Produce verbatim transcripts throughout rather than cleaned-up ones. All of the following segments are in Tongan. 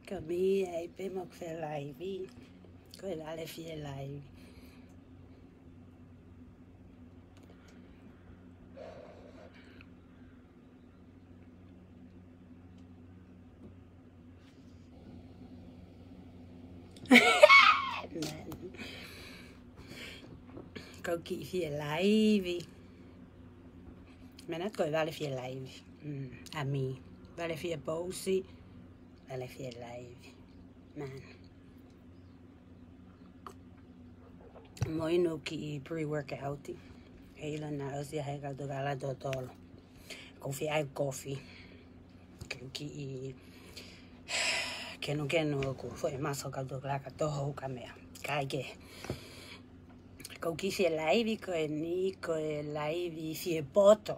Ka mi ai pē mo ke fie laivi. Ko e vale fie laivi. Kau kiʻi fie laivi. Manatu ko e vale fie laivi. Mm, ʻa mi. Vale fie pousi. Vale fie laivi. Man. Mo inu kiʻi pre-workout. ʻE ʻilo naʻa ʻosi ʻa e kau tokala totolo. Ko e fie ʻai kofi. Ke u kiʻi kenukenu ʻoku foʻi maso kau tokala ka toho ka meʻa. Kae kehe. Ko e kiʻi fie laivi ko eni, ko e laivi fie poto.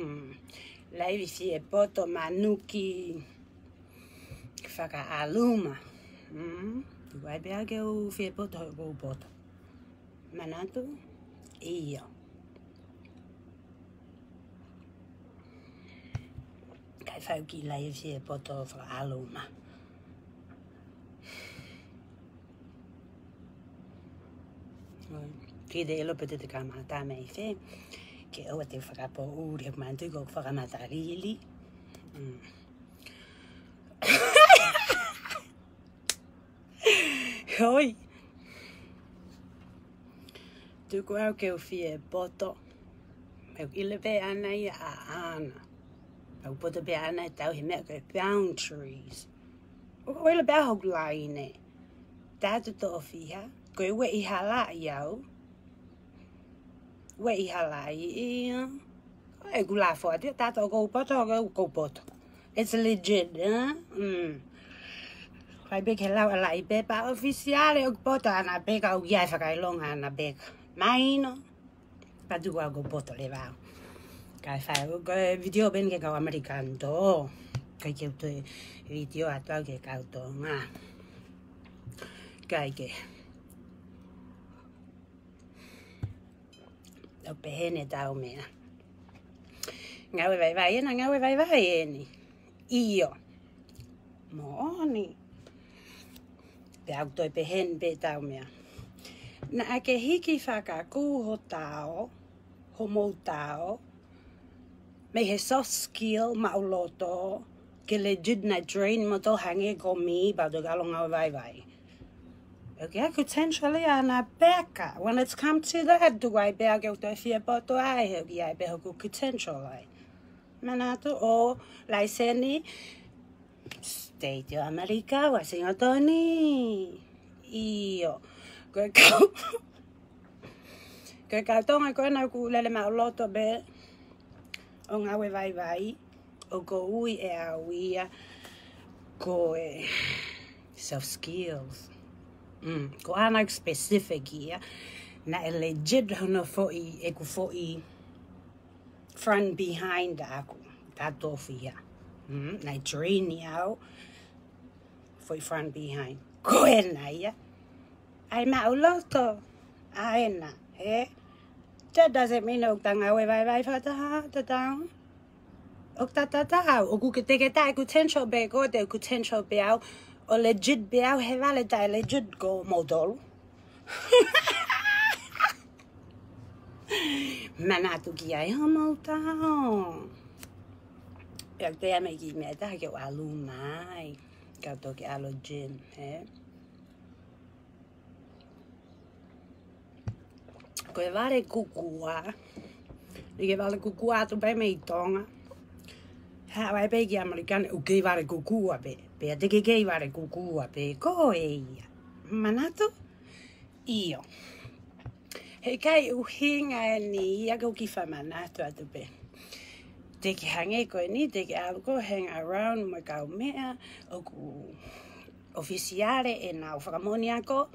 Mm. Laivi fie poto manuki fakaʻaluma. Mm. Vai pē ʻa ke u fie poto, ko u poto. Manatu? ʻIo. Kae fai kiʻi laivi fie poto fakaʻaluma. Ki te ʻilo pē te te kamata mei fē. Ke ʻoua te fakapoʻuli, he manatu ko e fakamata lili. Mm. Hoi. Tuku au ke u fie poto. He ʻoku ʻilo pē ʻana ia ʻaʻana. ʻOku poto pē ʻana ʻe tau he meʻa ko e boundaries. ʻOku ʻilo pē ʻa hoku laine. Taʻu toʻo fiha, ko e ueʻi halaʻi au. Ueʻi halaʻi ia. ʻE kula fo atu, tato ko u poto, ko u poto. It's legit, eh? Mm. Fai pē ke lau ʻa laʻi pepa ʻofisiale ʻoku poto ʻana pē ka ʻoku ʻi ai fakaʻilonga ʻana pē ka. Mahino. Patu kua ko u poto leva au. Kae fai, ko e video pē eni ki he kau ʻAmelika ʻanto. Kae ke u toe video atu au ki he kau Tonga. Kae kehe. ʻO pehē ni ʻetau meʻa. Ngāue vaivai ena, ngāue vaivai eni. ʻIo. Moʻoni. Pea ʻoku toe pehē ni pē ʻetau meʻa. Naʻa ke hiki fakakū ho tao, homou tao, mei he soft skill maʻuloto, ke legit naʻe train moutolu hangē ko mi, pea toki ʻalu ʻo ngāue vaivai. ʻOku ʻi ai e potential ia ʻana pē ka. When it's come to that, tuku ai pē ʻa ke u toe fie poto ai, he ʻoku ʻi ai pē hoku potential ai. Manatu ʻo laiseni, State ʻo ʻAmelika, Washington. ʻIo. Ko e kau, ko e kau Tonga ko ena ʻoku lele maʻuloto pē ʻo ngāue vaivai, ʻoku ui ʻe au ia ko e soft skills. Mm, ko ʻana specific ia, naʻe legit hono foʻi, ʻeku foʻi front behind ʻaku, tato fiha. Mm, naʻe train au, foʻi front behind. Ko ena ia. ʻAi maʻuloto, ʻa ena, eh? That doesn't mean ʻoku ta ngāue vaivai fakataha, tatau. ʻOku ta tatau, ʻoku ke teke taʻe potential pē ko te potential pē au, ʻo legit pē au, he vale taʻe legit ko moutolu. Manatu ki ai homou tao. Pea te ame ki mea taha ke u ʻalu mai. Kau toki ʻalu gym, he? Ko e vale kukua. ʻI ke vale kukua atu pē mei Tonga. Haʻu ai pē ki ʻAmelika ni ʻoku kei vale kukua pē. Pea te ke kei vale kukua pē. Ko e ia. Manatu? ʻIo. He ʻikai ʻuhinga eni ia ke u kiʻi fakamanatu atu pē. Te ke hangē ko eni, te ke ʻalu ko hang around mo e kau meʻa, ʻoku ʻofisiale ʻenau fakamoʻoni ako,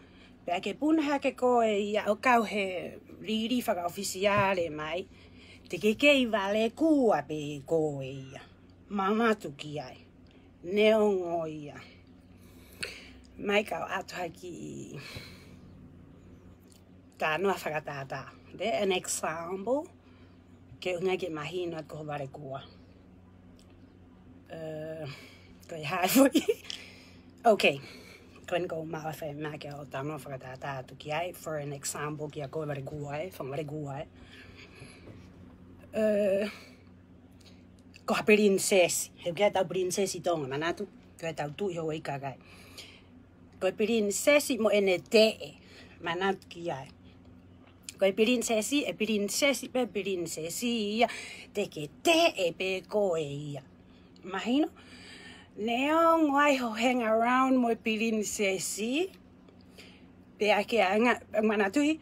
pea ke puna hake koe ia ʻo kau he lili fakaʻofisiale mai, te ke kei vale kua pē koe ia. Manatu ki ai. Neongo ia. Mai kau ʻatu hake ʻi Talanoa fakatātā. Te an example, ke ʻuhinga ke mahino atu ko ho valekua. Uh, ko e hā e foʻi. Okay. Ko eni ko ma fa ma ke o talanoa fakatātā atu ki ai. For an example, kia koe valekua ē, fanga valekua ē. Uh, ko ha princess. He ʻoku ʻi ai ʻetau princess ʻi Tonga, manatu. Ko ʻetau tuʻi Hawaiʻi kakai. Ko e princess mo ʻene teʻe, manatu ki ai. Ko e princess, e princess pē princess ia, te ke teʻe pē koe ia. Mahino? Neongo ai ho hang around mo e princess, pea ke anga, manatuʻi,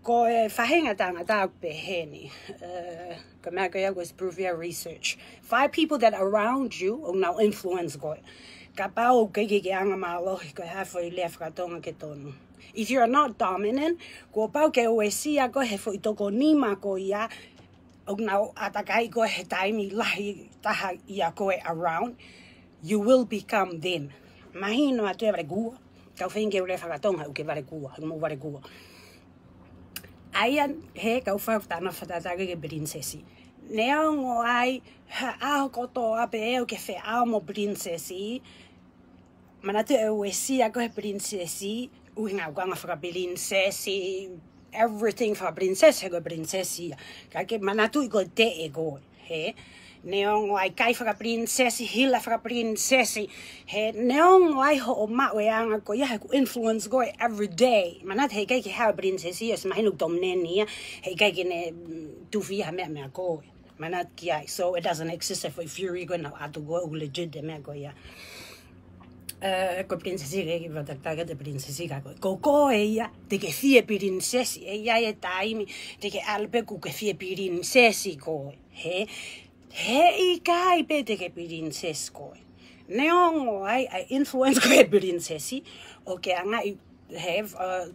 ko e faʻahinga tangata ʻoku pehē ni. Uh, ko e meʻa ko ia ko e Seppuria research. Five people that around you, ʻoku nau influence koe. Kapau ʻoku ʻikai ke ke anga mālohi, ko e hā e foʻi lea fakatonga ke tonu. If you are not dominant, kuo pau ke uesia koe he foʻi toko nima ko ia, ʻoku nau ʻātakai koe he taimi lahi taha ʻia koe around, you will become them. Mahino atu e valekua, kau feinga ke u lea fakatonga, ʻoku ke valekua, ʻoku mou valekua. ʻA ia, he kau fakatātā fakatātā ki he princess. Neongo ai, ha ʻaho kotoa pē ʻoku ke feʻao mo princess, manatu ʻe uesia koe he princess, ʻuhinga ʻoku anga faka-princess, everything faka-princess, he ko e princess ia. Ka ke manatuʻi ko e teʻe koe, he. Neongo ai kai faka-princess, hila faka-princess, he neongo ai hoʻo maʻu e anga ko ia he ʻoku influence koe every day. Manatu heʻikai ke hao princess ia, ʻosi mahino ʻoku dominant ia, heʻikai ke ne, mm, tufi ha meʻa meia koe. Manatu ki ai. So it doesn't exist if, if you're gonna ʻatu koe ʻoku legit e meʻa ko ia. Uh, ko e princess ke ke vātakitaki atu e princess ka koe. Ko koe ia, te ke fie princess, ʻe ʻi ai e taimi, te ke ʻalu pē ʻoku ke fie princess koe. He, heʻikai pē te ke princess koe. Neongo ai, ʻa e influence ko e princess, ʻoku ke anga ʻi have, uh,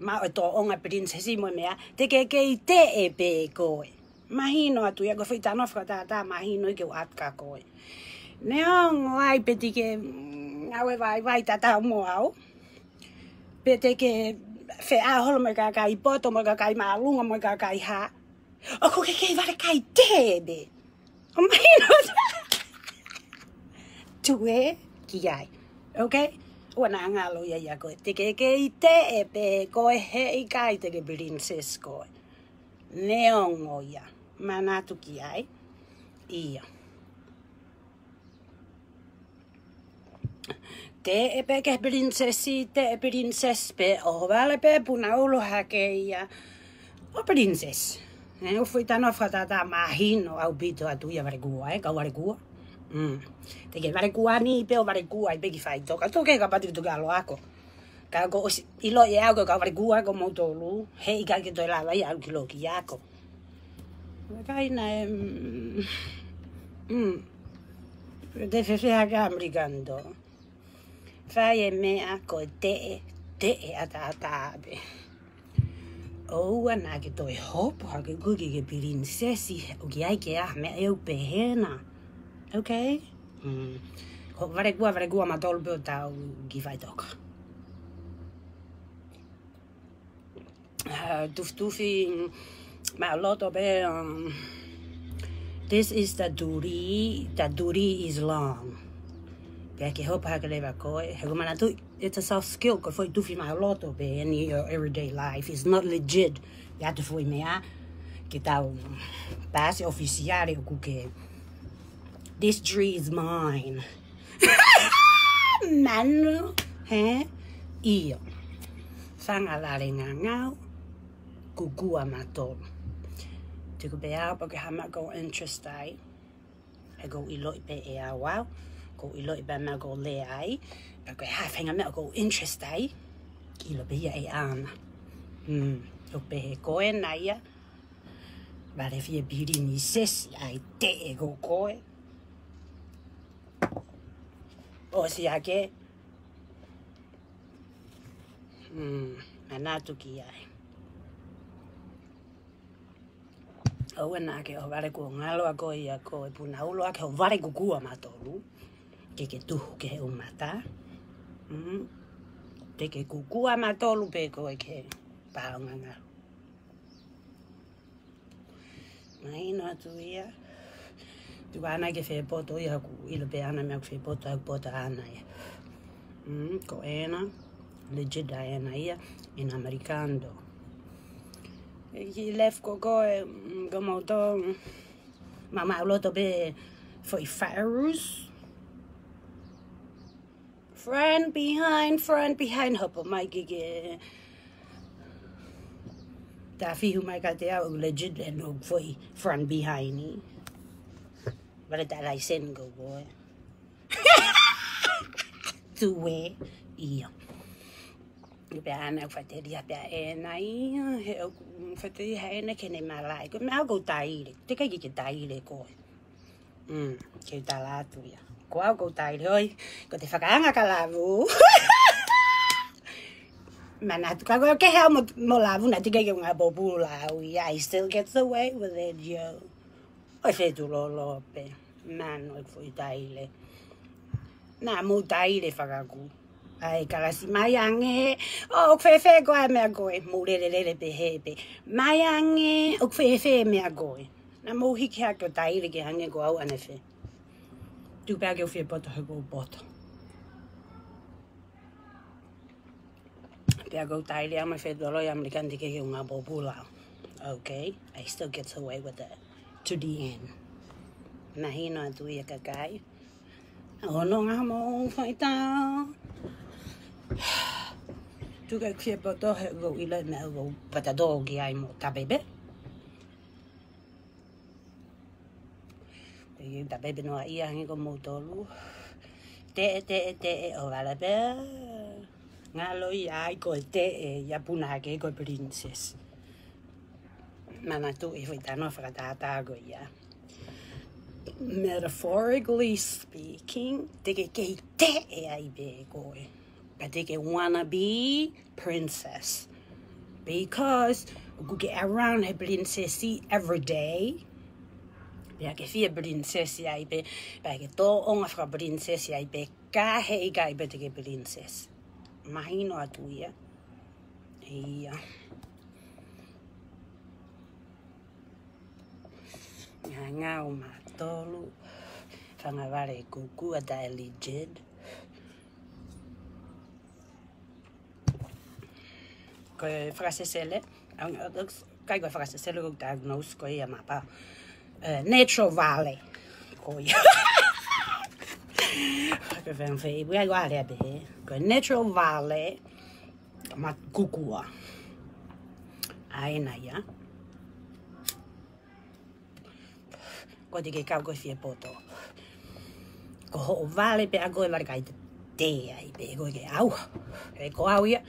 maʻu e tōʻonga princess mo e meʻa, te ke kei teʻe pē koe. Mahino atu ia ko e foʻi talanoa fakatātā mahino ia ke u ʻatu kia koe. Neongo ai pē te ke, mm, ngāue vaivai tatau mo au. Pe te ke feʻao holo mo e kakai poto, mo e kakai māʻolunga, mo e kakai hā. ʻOku ke kei vale kai teʻe pē. ʻO mahino. Tue ki ai. Okay? ʻOua naʻa ngalo ia ʻia koe. Te ke kei teʻe pē koe heʻikai te ke princess koe. Neongo ia. Manatu ki ai. ʻIo. Teʻe pē ke princess, teʻe princess pē ʻo vale pē punaulu hake ia ʻo princess. ʻE, ʻo foʻi talanoa fakatātā mahino ʻaupito atu ia valekua, ē, kau valekua. Mm. Te ke valekua ni pē ʻo valekua ai pē ki faʻitoka. Toke ka pati ki toke ʻalu ako. Ka ko ʻosi ʻiloʻi ʻe au ko e kau valekua ko moutolu, heʻikai ke toe lava ia ʻalu ki loki ako. Kaina e, mm, mm. Te fefeha ka American to. Fai e meʻa ko e teʻe, teʻe ʻataʻatā pē. ʻOua naʻa ke toe hopo hake koe ke ke princess, ʻoku ʻi ai ke ʻa meʻa ʻe u pehē na. Okay? Mm. Ko valekua, valekua matolu pē ʻo tau ki faʻitoka. Uh, tufitufi, mm, maʻuloto pē, um, this is the duty, the duty is long. Pea ke hopo hake leva koe, he ko e manatu, it's a soft skill, ko e foʻi tufi maʻuloto pē, in your everyday life, it's not legit. ʻI ai e foʻi meʻa, ke tau pasi ʻofisiale ʻoku ke. This tree is mine. Manu, he? ʻIo. Fanga lale ngangau, kukua matolu. Te u pehē pē ke hā e meʻa ʻoku ou interest ai. He ʻoku ou ʻiloʻi pē ʻe au au. ʻOku ou ʻiloʻi pē e meʻa ʻoku ou lea ai. Pea ko e hā e faʻahinga meʻa ʻoku ou interest ai. ʻIlo pē ia ʻe ʻana. Mm. ʻOku pehē ko ena ia. Vale fie princess ai teʻe ko koe. ʻOsi ake. Mm, manatu ki ai. ʻOua naʻa ke ʻohovale kuo ngalo ʻa koe ʻia koe punaulu ʻa ke ʻohovale kukua matolu. Ke ke tuhu ki he ʻū mata. Mm. Te ke kukua matolu pē koe ke. Paonganga. Mahino atu ia. Tuku ʻana ke fie poto ia, ʻoku ʻilo pē ʻana meʻa ʻoku fie poto, ʻoku poto ʻana ia. Mm, ko ena, legit ʻa ena ia, in Americano. ʻE ki left ko ko e, mm, ko moto, mm, mama uloto pē foʻi virus. Front behind, front behind, hopo mai ki ke. Ta fihu mai ka te au legit and ʻoku foʻi front behind ni. Vale ta laisen ko ko e. Tue ia. Pea ʻana ʻoku fateria pea ena ia, he ʻoku fateria he ena ke ne malai. Ko e meʻa ʻoku taile, te kai ki ke taile ko e. Mm, ke tala atu ia. Ko au ʻoku taile ʻoi, ko te fakaanga ka lavu. Manatu ka ko ke hea mo, mo lavu na tika ke unga bobula au ia, I still get away with it, yo. ʻOi fetu lolo pē. Mano e foʻi taile. Na mo taile fakaku. ʻAi, kalasi mai ange, ʻoku fēfē ko e meʻa ko e, mo lele lele pē he pē. Mai ange, ʻoku fēfē meʻa ko e. Na mo hiki hake ʻo taile ke hangē ko au ʻanefē. Tuku pē ke u fie poto he ʻoku ou poto. Pea ʻoku ou taile au mai fetolo ia Americano te ke ke unga bobula. Okay, I still get away with it. To the end. Mahino atu ia kakai. Ono ngā mo faita. Tuku ke u fie poto he ʻoku ou ʻilo meʻa ʻoku ou pata tō ki ai mo tapepe. Pea tapepe noa ia hangē ko moutolu. Teʻe, teʻe, teʻe ʻo vale pē. Ngalo ia ai ko e teʻe, ia puna hake ko e princess. Manatu e foʻi tano fakatātā ko ia. Metaphorically speaking, te ke kei teʻe ai pē koe. But te ke wanna be princess. Because ʻoku ke around he princess every day. Pea ke fie princess ai pē, pea ke tōʻonga faka princess ai pē, ka heʻikai pē te ke princess. Mahino atu ia. Ia. Ngā ngau matolu. Fanga vale kukua ta e legit. Ko e fakasesele, au, au, kai ko e fakasesele ko diagnose ko ia mapa. Eh, natural vale. Ko ia. Ko e fenfe, ibu ai ko ale abe. Ko e natural vale, ma kukua. ʻAi na ia. Ko te ke kau ko e fie poto. Ko hoʻo vale pē ʻa koe vale kai te, te ai pē ko ke au. He ko au ia,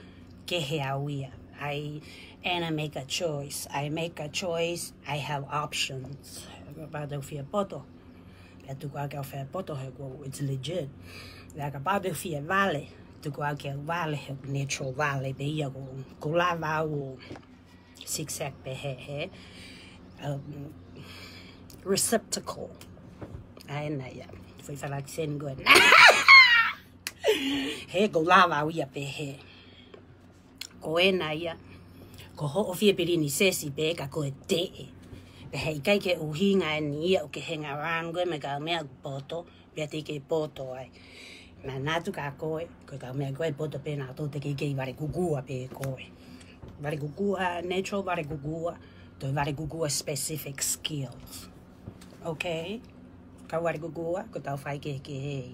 ke he au ia. I, and I make a choice. I make a choice. I have options. Kapau te u fie poto. Pea tuku ake au fie poto he ko it's legit. Pea kapau te u fie vale. Tuku ake au vale he natural vale pē ia ko, ko lava au. Zigzag pē he, he, um, receptacle. ʻAi na ia. Foʻi falakiseni ko ena. He ko lava au ia pē he. Ko ena ia. Ko hoʻo fie princess pē ka ko e teʻe. Pea heʻikai ke ʻuhinga eni ia ʻoku ke hang around ko e meʻa ka meʻa poto. Pea te ke poto ai. Manatu ka koe, ko e kau meʻa ko e poto pē na tō te ke kei vale kukua pē koe. Vale kukua, natural vale kukua, to vale kukua specific skills. Okay? Kau vale kukua, ko tau fai ke ke hei.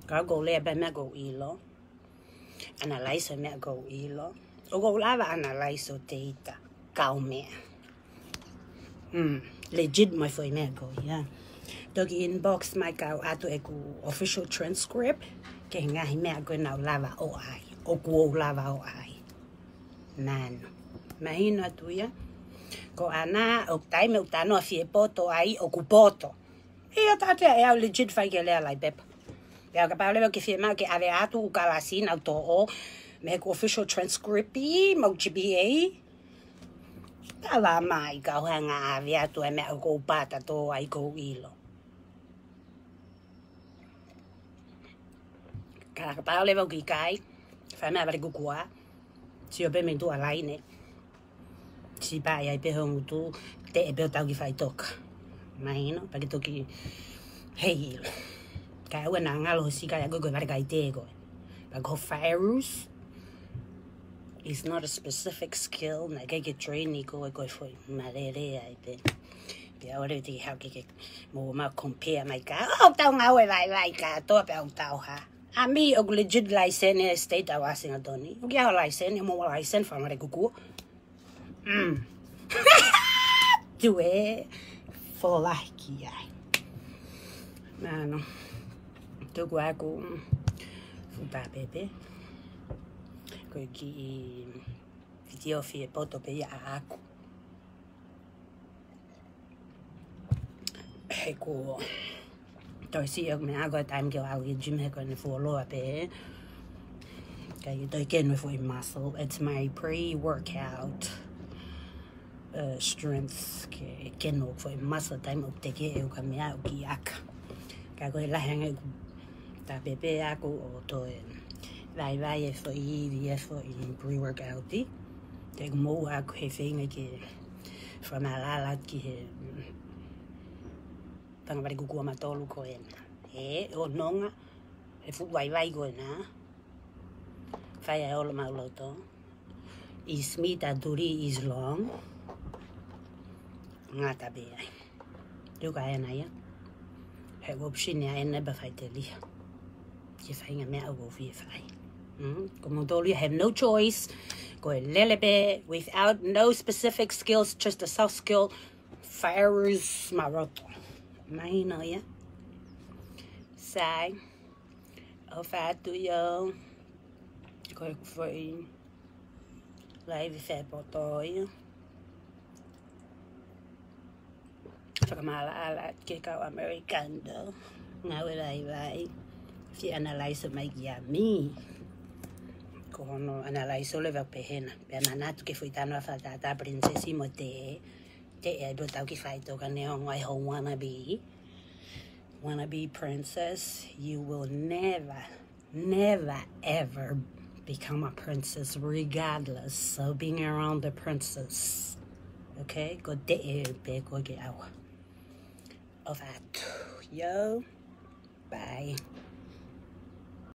Kau ko lea pē meʻa ko ʻilo. Analyze meʻa ko ʻilo. ʻOku ou lava analyze ʻo teita. Kau meʻa. Mm, legit mai foʻi meʻa ko ia. Toki inbox mai kau atu ʻeku official transcript. Ke ngahi meʻa ko e nau lava ʻo ʻai. ʻOku ou lava ʻo ʻai. Mano. Mahino atu ia. Ko ʻana, ʻoku taimi ʻoku tanoa fie poto ai, ʻoku poto. Ia tātea e au legit fai ke lea lai pepa. Pea kapau leva ke fie mau ke ʻave atu u kalasi nau tō o. Mei heʻeku official transcript ʻi mau G P A. Tala mai kau hanga ʻave atu e meʻa ʻoku ou pata tō ai ʻoku ou ʻilo. Ka kapau leva ʻoku ʻikai. Fai meʻa vale kukua. Sio pē mei tuʻa laine. Sipa ai pē ho ngutu, teʻe pē ʻo tau ki faʻitoka. Mahino, pea ke toki heiʻilo. Ka ʻoua naʻa ngalo ho sika ia ko e ko e vale kai te ko e. Pea ko e faʻerus is not a specific skill, naʻe ʻikai ke train ʻi ko e ko e foʻi malele ai pē. Pea ʻoua te ke haʻu ke ke mo ma compare mai ka. ʻOku tau ngāue vaivai kātoa pea ʻoku tau hā. ʻA mei ʻoku legit license ʻe state ʻa Washington. ʻOku ʻi ai ho license, mo license fakamare kukua. Mm. Tue folahi ki ai. Nano. Tuku ʻaku futa pepe. Ko e kiʻi fitiofi e poto pē ia ʻaʻaku. He ko toe siʻi ʻeku meʻa ko e taimi ke u ʻalu ki he gym he ko ʻene fuoloa pē. Kae toe kenu e foʻi muscle. It's my pre-workout, uh, strength ke kenu foʻi muscle taimi ʻoku teke ʻeku ka meʻa ʻoku kiʻi aka. Ka ko e lahi ange ʻeku tā pepe ʻaku ʻo toe vaivai e foʻi ivi e foʻi pre-workout. Te ʻeku mou ʻaku he feinga ke fakamālala ki he fanga vale kukua matolu ko ena. ʻE, ʻo nonga, e fuʻu vaivai ko ena. Fai ai ʻolo mau loto. Is meat a duty is long. Ngata pē ai. Tuku ena ia. He option ia ena pea fai te lia. Ke fai ngaahi meʻa ʻoku fie fai. Mm? Ko moutolu ia have no choice. Ko e lele pē without no specific skills, just a soft skill. Faʻerus maroto. Mahino ia. Sai. ʻOfa atu ia. Ko e foʻi live fai poto ia. Fakamālala ki he kau American do. Ngāue vaivai. Fie analyze mai kia mi. Ko hono analyze ʻo leva pehena. Pea manatu ki he foʻi tano ʻa Fata Princess mo te te e pio tau ki faʻitoka neongo ai ho wannabe. Wannabe princess, you will never, never ever become a princess regardless of being around the princess. Okay? Ko te e pē ko ke awa. ʻOfa atu. Yo. Bye.